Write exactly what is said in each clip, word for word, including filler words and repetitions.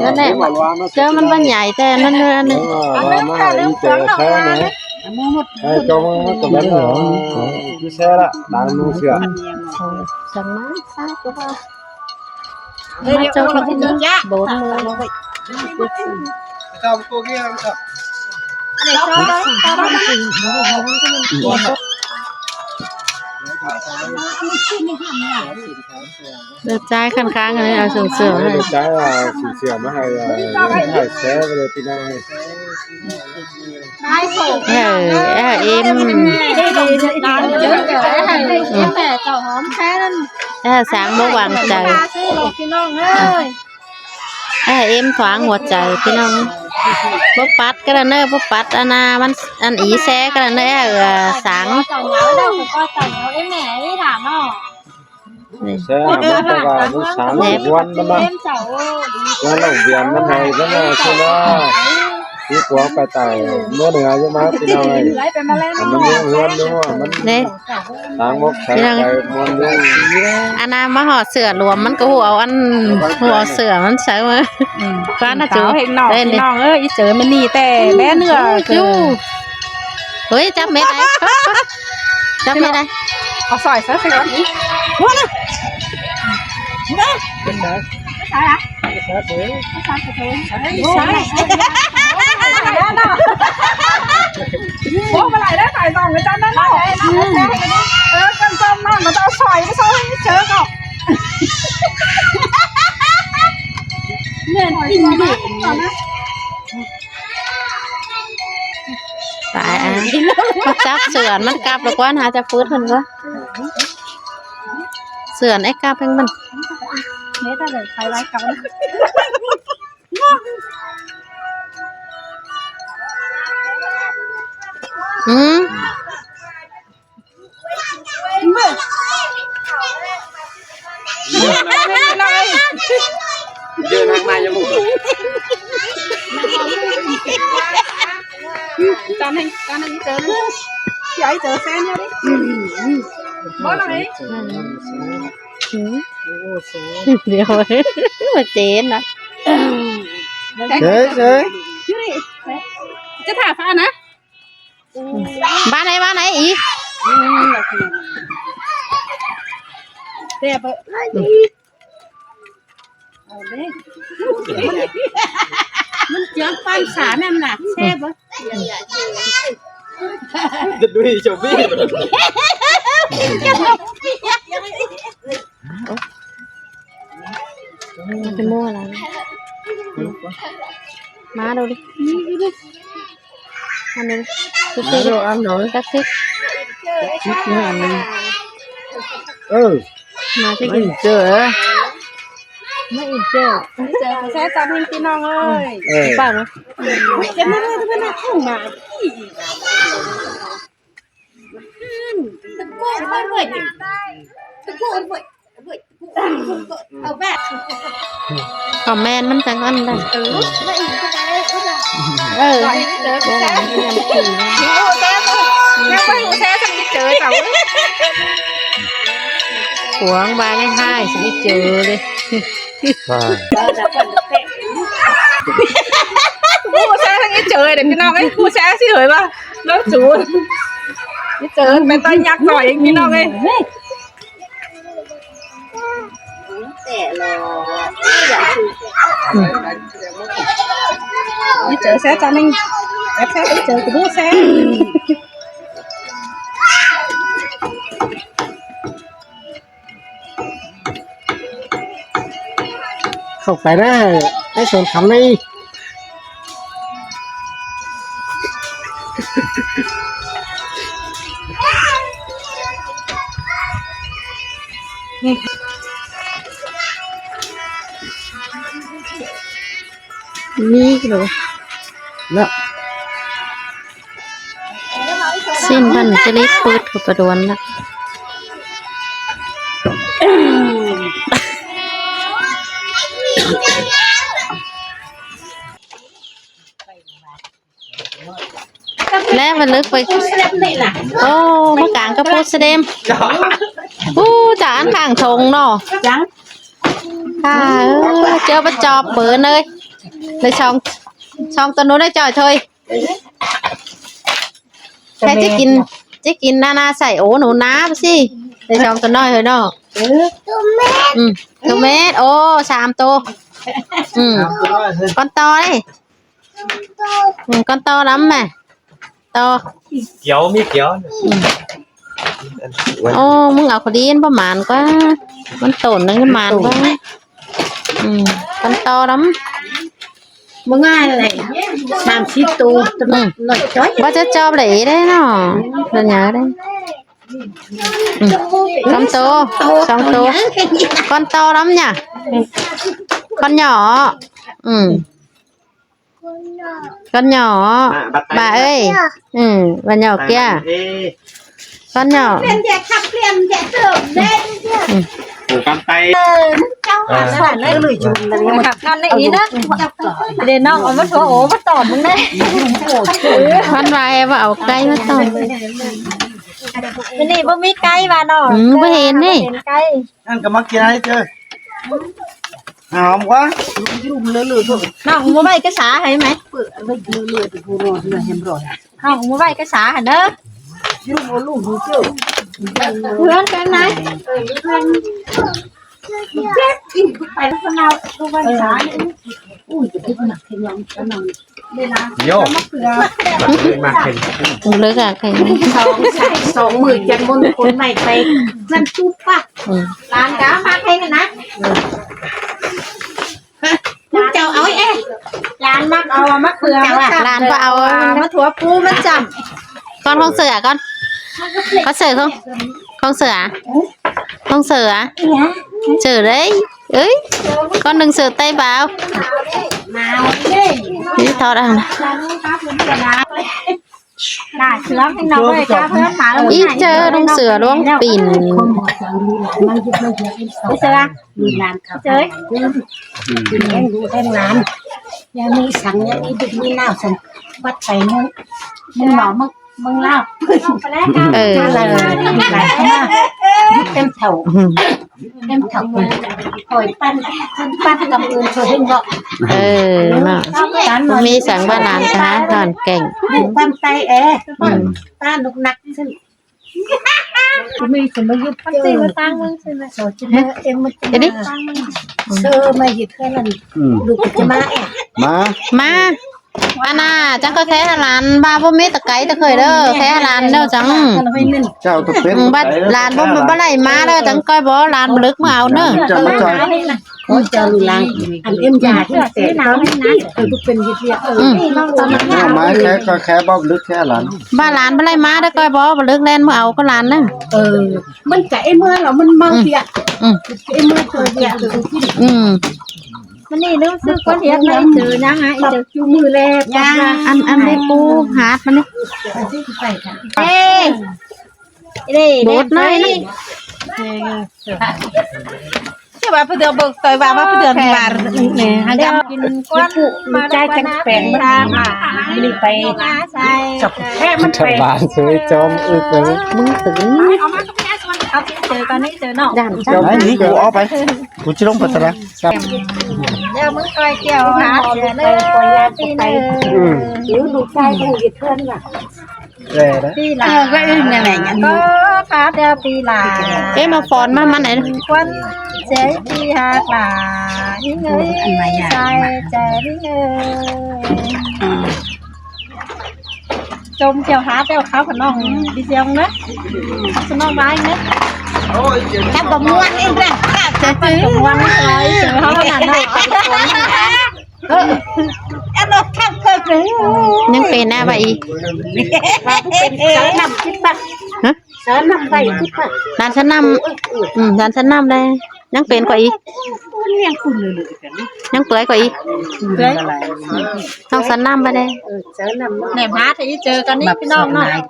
Đó nè, chứ mình vẫn nhảy thế, nó, nó, nó. Ờ, mà mà ý tớ thế này. Ê, cho nó có bánh rồi. Chứ xe đó, đang nuôi sữa. Ờ, sẵn má, sao có ba. Má cho con bột mưa. Đẹp trai khăn kháng này, à, sửa sửa này. Đẹp trai là sửa sửa mà hay, à, hay xé với đây tí này. Ờ, ờ, em. Ờ, sáng bố vàng trời. Ờ, em thoáng một trời, พี่น้อง ơi. Bố pắt cái đó nữa, bố pắt ăn, à, ăn ý xe cái đó nữa, ờ, sáng. Xe hả, bác, cái là bố sáng. Đẹp. Quan nó bác. Quan lòng viện nó hay, nó là xe nó. Cái của cái tài, mua được ai chứ bác, cái nào này. Mà nó mua hương đúng không? Đấy. Sáng bốc sáng พี่น้อง cái muôn đúng. อันนั้นมาห่อเสื้อหลวม มันก็หัวอัน หัวเสื้อมันใส่มา อืม ฟ้าน่าจะ ขาวเฮงหนอก เล่นดิ พี่น้องเอ้ย อีเจอมันนี่แต่แม่เนื้อ โอ้ย คือ เฮ้ย จับไม่ได้ จับไม่ได้ เอาสอยซะสิครับ หัวนะ หัวนะ โอ้ มาหลายได้ขายสองอาจารย์นั่นเนาะ เออ จำๆ นั่น มันจะเอาสอยไปซ่อนให้เจอก่อน เหมือนกินเด็ก ตายอ่ะ จับเสือนมันกลับแล้วกว่า หาจะฟื้นมันวะ เสือนไอ้กลับเองมัน เนี่ยถ้าเกิดใครไล่กลับ อืม เยอะนักมายังบุก จานให้ จานให้เจอนะ อย่าให้เจอแฟนเนี่ยดิ บ้านไหน อืม เดี๋ยว มาเจนนะ เฮ้ย เฮ้ย จะถ่ายฟ้านะ บ้านไหน บ้านไหนอีก แต่เบอร์ เอาเด้ มันเจือปันสานั่นน่ะ แซ่บบ่ จะดูเจ้าพี่ มันจะมั่วแล้วนะ มาดูดิ อันนี้ มาดูอันหน่อย จักสิ จักสิ อันหนึ่ง เออ มาสิ ไม่เจอเหรอ ไม่เจอ ไม่เจอ แซ่บจังพี่น้องเอ้ย เออ เปล่านะ จะไม่ได้ จะไม่ได้ เข้ามา ตะโกนไปเว้ย ตะโกนไปเว้ย เอาแบบ คอมเมนต์มันจังอันนั้น เออ เออ เจอแซ่บ แม่ไปแซ่บทางนี้เจอเจ้า ขวางบายให้ให้สิเจอเลย ใช่ ผู้แซ่บทางนี้เจอเดี๋ยวพี่น้องเอ้ย ผู้แซ่บสิเหยว่า น้องจูน นี่เจอเป็นต้นยักษ์หน่อยเองพี่น้องเอ้ย แต่รอ นี่เจอแซ่บจานหนึ่ง แซ่บแซ่บ นี่เจอกูดูแซ่บ เข้าไปนะ ไอ้สวนขำนี่ นี่เลย แล้ว สิ้นพันจะรีบปืดเข้าไปดวนละ แล้วมันลึกไป โอ้ มากางกระปูเสด็ม ปูจ๋าอันข้างทงเนาะ จัง À, ừ, chớ bắt cho bớ nơi. Nơi song, song tao nó nói trời thôi. Thế chứ kín, chứ kín na na sai ổ nổ ná bác sĩ. Nơi song tao nói thôi nó. Ừ, tô mét. Ô, sam tô. Ừ. Con to đấy. Ừ, con to lắm mà. To. Kéo mới kéo. Ừ. Ô, ꞌmứng au khỏi đi, ꞌmắn báu mán ꞌquá. ꞌMắn tổn năng ꞌmắn mán ꞌquá. Ừ, con to lắm. ꞌMứng ai này, sam síp tô, ừ, nói chói. Báu chắc chóp đảy đấy nó. Nó nhớ đấy. Ừ. Con to, con to. Con to lắm nhỉ? Con nhỏ. Ừ. Con nhỏ. Bà, bắt tay bà ơi. Ừ, bà nhỏ kia. Con nhỏ. Ừ. Ủa, con tay. Con này ý đó. Để nó có mất thua ổ mất tỏn ꞌmứng đấy. Con bà em bảo cái mất tỏn. Cái này báu ꞌmí cái bà nó. Ừ, báu hên ꞌnị. Ăn cả mắc kia đấy chứ. Hòm quá. Nó mua vay cái xá hay mày? Nó mua vay cái xá hả đó? Hứa cái này. Ui, cái này. Vô. Mắc ꞌlới à, cái này. Song, song ꞌmự chân ꞌmôn khốn mày phải dân túp à. Ừ. Lán cá mắc hay nè. Ú chảu au ê. Lán mắc au mắc ꞌlới à. Lán báu au. Mắc thua pú mắc chăm. Con không sửa à con? Con sửa không? Không sửa à? Không sửa à? Sửa đấy. Ơi, con đừng sửa tay vào. Ít thôi đâu. Ít chớ đừng sửa luôn. Pin. Sửa à? Sửa. Em đủ em làm. Nhà mi sẵn, nhà mi được mi nào sẵn. Bắt tay mưng. Mưng nó mưng. Mưng lao. Ờ. Là, là, là, là, tem thầu. Tem thầu. Hỏi pan, pan, pan cầm ơn thôi hình gọi. Ờ, nó. Cán nó ꞌmí săng ꞌva lán cá hoàn cảnh. Đủ pan tay, ê. Ừ. Ta nục nặc. Ku mi sum ma yip. Ăn tị ma tang mưng sum ma. Sơ chứ ma, em ma. Cái đi. Sơ ma yip cái lăn. Ừ. Đủ cái ma, ê. Ma. Ma. Ăn à, chắng ꞌcọ khék hảư lán, ꞌva báu ꞌmí ta cái ta khơi đaư, khék hảư lán đaư chắng. Chào ta pên. Ừ, bắt lán báu, báu đảy ꞌmá đaư, chắng ꞌcoi báu lán báu lứk ꞌmá au ꞌnớ. Chào, chào. Ôi, chào lù làng. Ăn em già thì sẽ có cái bức pên gì vậy? Ừ. Nó mà khék, khék báu lứk khék lán. ꞌVa lán báu đảy ꞌmá đaư, ꞌcoi báu, báu lứk ꞌlen ꞌmá au ꞌcọ lán ꞌnớ. Ừ. Mơn cả em mưa là mơn mau kìa. Ừ. Em mưa thôi kìa. Ừ. Mơn ꞌnị ꞌnớ, sư quan hiệp này, chớ nhang ai, chớ chú mưa lẹ. Ăn, ăn đi pú, hát mơn ꞌnị. Ê. Ê, bột này ꞌnị. Chứ bà bây giờ bật tới bà, bà bây giờ bà nè, hàng găm. Kín quan, mà trai quan căng pèn, mà đi bay. Chọc, ê, mơn pèn. Chọc bàn, sới chóm, ư, sới. Mưng tứng. Ăn tị, chớ con ꞌnị, chớ nó. Dám chắc. Đấy, ní cu óp bay. Cu ꞌchí ꞌlống bật ra. Chăm. Giờ mưng ꞌcoi kiêu hả, chớ nó, tị nó. Ừ. Pí lả. Ờ, cái này này, nhắn. Có khá theo pí lả. Ê, ꞌmá phón ꞌmá, ꞌmắn này. Quan chế pí hạc lả. Hính ơi, sai chế hính ơi. Chôm kiêu hả theo khá phần nong. Đi theo ꞌnớ. Phần nong bái ꞌnớ. Chắc có muôn em ra. Chắc có muôn em ra. Chắc có muôn em ra. Ăn ốc khắp khắp đấy. ꞌNhắng pên ꞌnạ ꞌva í. Hả? Lán sa ꞌnăm. Ừ, lán sa ꞌnăm đaư. ꞌNhắng pên ꞌquá í. ꞌNhắng pưới ꞌquá í. Song sa ꞌnăm ꞌva đaư. Nẻm há thì chớ con ꞌnị pí ꞌnọng ꞌnớ.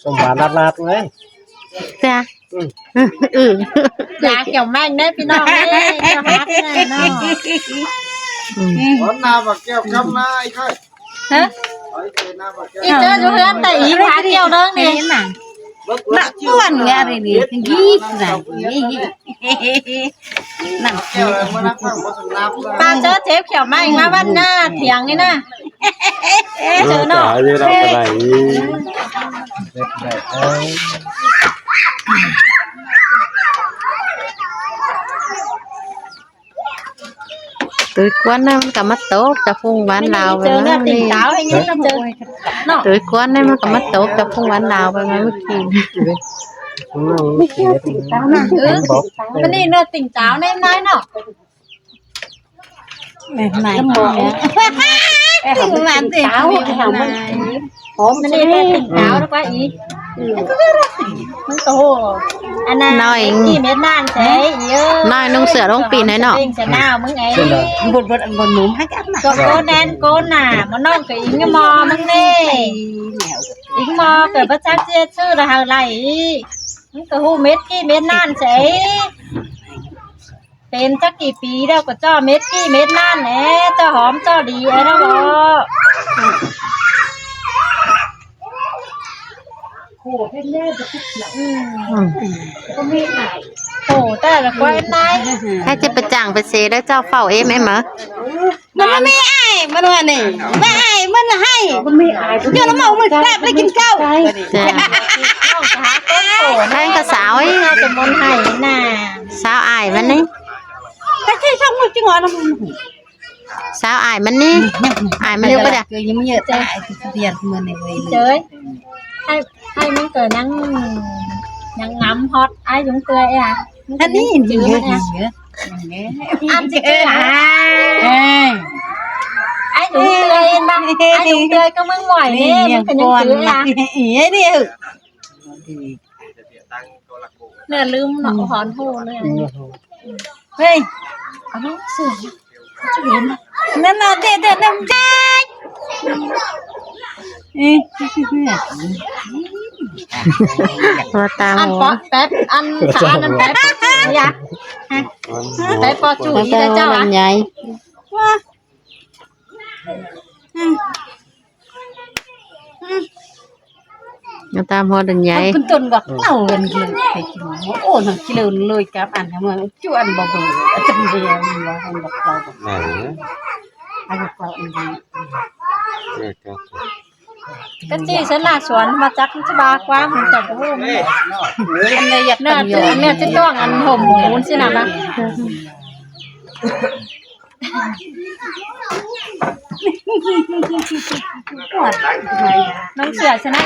Sôm ba lát lát ꞌnớ. Dạ. อืม ยาเขียวแม่งได้พี่น้องเอ้ย เขียวฮักแน่เนาะ อืม หอมหน้าบักแก้วคำนะไอ้ไข่ ฮะ ไอ้ไข่หน้าบักแก้ว อีเจ้าอยู่เฮือนแต่อีพาเที่ยวเด้อนี่ เห็นหนัง เบิด หนักอ้วนไงอะไรนี่ ยี่สิบ หนัง ยี่สิบ หนัง แก้วอะไรมานักฟังบ่สนับเลย ปลาเจ้าเจ็บเขียวแม่งมาวันหน้าเถียงนี่นะ เออ เจอเนาะ ตายเลยเราก็ได้ Tui ꞌquán ꞌnị ꞌmắn ꞌcọ ꞌmá tốc ꞌchọ ꞌphung ꞌván Đao. Ơ, ꞌnị ꞌchớ ꞌnị tỉnh táo hay ꞌnị ꞌchớ ꞌnị. Tui ꞌquán ꞌnị ꞌmắn ꞌcọ ꞌmá tốc ꞌchọ ꞌphung ꞌván Đao ꞌvạy ꞌmá ꞌmự ꞌki. ꞌNị ꞌnị tỉnh táo ꞌnị ꞌnị tỉnh táo ꞌnị ꞌnị ꞌnị. Mệt mỏi. Tỉnh táo, tỉnh táo nó quá ý. ꞌMắn ꞌcọ ꞌhụ. ꞌNọi ꞌnị mết ꞌnị mết ꞌnặn sảy, ꞌnọi ꞌnung sửa ꞌlống pin ꞌnị ꞌnọ. Pin sửa nào ꞌmắn ꞌnị. Bột, bột, bột núm hắc ꞌnặn. Cô, cô đen cô nả, ꞌmắn ꞌnọng kơ ính ꞌmo ꞌmắn ꞌnị. Ính ꞌmo kơ báu chắc ꞌdệt ꞌsứ đa hảư đảy. ꞌMắn ꞌcọ ꞌhụ mết ꞌnị mết ꞌnặn sảy. Pên chắc ꞌki pi ꞌlẹo ꞌcọ ꞌchọ mết ꞌnị mết ꞌnặn ê, ꞌchọ hóm ꞌchọ đi ê ꞌnọ ꞌló. Khổ ta là quái nai. Hảư ꞌchí pay chắng pay ꞌsớ đảy ꞌchọ phảu êm êm ꞌmá. ꞌMắn ꞌmí ai, ꞌmắn ꞌva ꞌnị. ꞌMí ai, ꞌmắn ꞌhại. ꞌCọ nó ꞌmá ꞌmắn ꞌcạp đảy kin cáu. Chả. Hảư ꞌcọ sáo ê. Sáo ai ꞌmắn ꞌnị. Cái gì xong rồi chứ ngó nó. Sáo ai ꞌmắn ꞌnị. Ai ꞌmắn ꞌnị ꞌcọ đa. Kơ ꞌnhắng ꞌmá ꞌnhớ ta ai kơ ꞌtiệt ꞌmắn ꞌnị ꞌvạy. Chới. Hảư, hảư ꞌmắn ꞌcọ ꞌnhắng, ꞌnhắng ngắm hót ai dúng tươi ê. Ăn đi, ăn đi, ăn đi. Ăn chứ chứ à. Ê. Ai dúng tươi ê ꞌmắn. Ai dúng tươi ꞌcọ ꞌmắn mỏi ꞌnị, ꞌmắn ꞌcọ ꞌnhắng chứ à. Ê, đi. ꞌNị ꞌlứm ꞌnọ, hón ꞌhụ ꞌnị. Ê. Ăn ꞌnị sửa. ꞌNặn ꞌnọ, đê, đê, đê, đê. Ê. ꞌVa ta ăn ꞌhụ. Ăn bót pép, ăn thả ăn pép. Dạ. Pép bót chủ ý là cháu à? Ăn nhai. ꞌVa. Nó tam hoa đần nhảy. Ăn pun tun bót ꞌlẹo ꞌnị. Ô, nó ꞌchí lơn ꞌlới cắp ăn hả ꞌmá. Chu ăn bót bơ. Ăn chân dê ăn bót, ăn bót ꞌlẹo. Ăn bót ꞌlẹo ăn dê. Cái chi sớ là suan ꞌmá chắc ꞌchí ba ꞌquá ꞌmắn ꞌchọ ꞌhụ ꞌmắn. Ăn ꞌnị ꞌdệt ăn ꞌnị ꞌchí tuang ăn hổm ꞌmắn ꞌsứ nả ꞌmá. ꞌNọng sửa sớ nả